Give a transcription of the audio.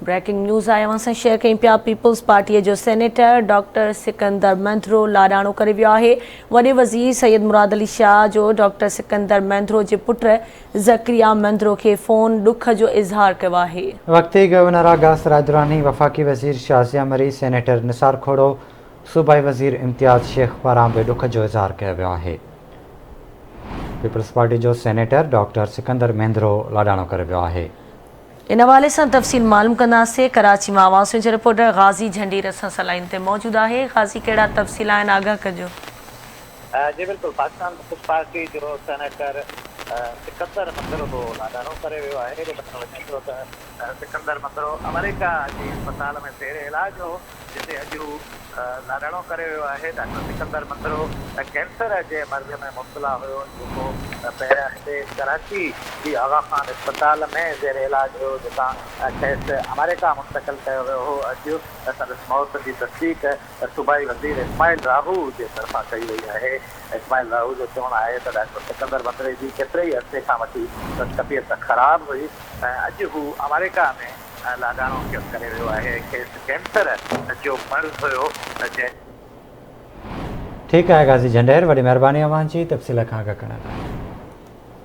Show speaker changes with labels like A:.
A: Breaking news آهي اوهان سان شيئر ڪيون پيا پيپلز پارٽي جو سينيٽر ڊاڪٽر سڪندر مينڌرو لاڏاڻو ڪري ويو آهي وڏي وزير سيد مراد علي شاهه جو ڊاڪٽر سڪندر مينڌرو جي پٽ ذڪريا مينڌرو کي فون ڏک جو اظهار ڪيو آهي.
B: وقتي گورنر آغا سراج دراني، وفاقي وزير شازيه مري، سينيٽر نثار کوڙو، صوبائي وزير امتياز شيخ پاران به ڏک جو اظهار ڪيو ويو آهي. پيپلز پارٽي جو سينيٽر ڊاڪٽر سڪندر مينڌرو لاڏاڻو ڪري ويو آهي.
A: ان حوالي سان تفصيل معلوم ڪنداسين، ڪراچي مان آواز نيوز جو رپورٽر غازي جهنڊير اسان سان لائين تي موجود آهي، غازي ڪهڙا تفصيل آهن آگاهه ڪجو.
C: جي بلڪل پاڪستان پيپلز پارٽي جو سينيٽر سڪندر مندرو لاڏاڻو ڪري ويو آهي، ٻڌايو وڃي ٿو ته سڪندر مندرو آمريڪا جي اسپتال ۾ زير علاج هو، جتي اڄ هو لاڏاڻو ڪري ويو آهي. ڊاڪٽر سڪندر مندرو ڪينسر جي مرض ۾ مبتلا هيو، جيڪو پهريان هتي ڪراچي جي آغا خان اسپتال ۾ زير علاج هيو، جتان کيس آمريڪا منتقل ڪيو ويو هو. اڄ سندس موت جي تصديق صوبائي وزير اسماعيل راهو جي طرفان ڪئي وئي آهي. اسماعيل راهو جو چوڻ آهي ته ڊاڪٽر سڪندر مندري جي ڪيتري ئي عرصي کان وٺي طبيعت خراب هئي ۽ اڄ هو آمريڪا ۾ لاڏاڻو ڪري ويو آهي، کيس ڪينسر جو مرض هيو جنهن.
B: ٺيڪ آهي غازي جهنڊير وڏي مهرباني اوهان جي تفصيل کان آگاهه ڪرڻ لاء.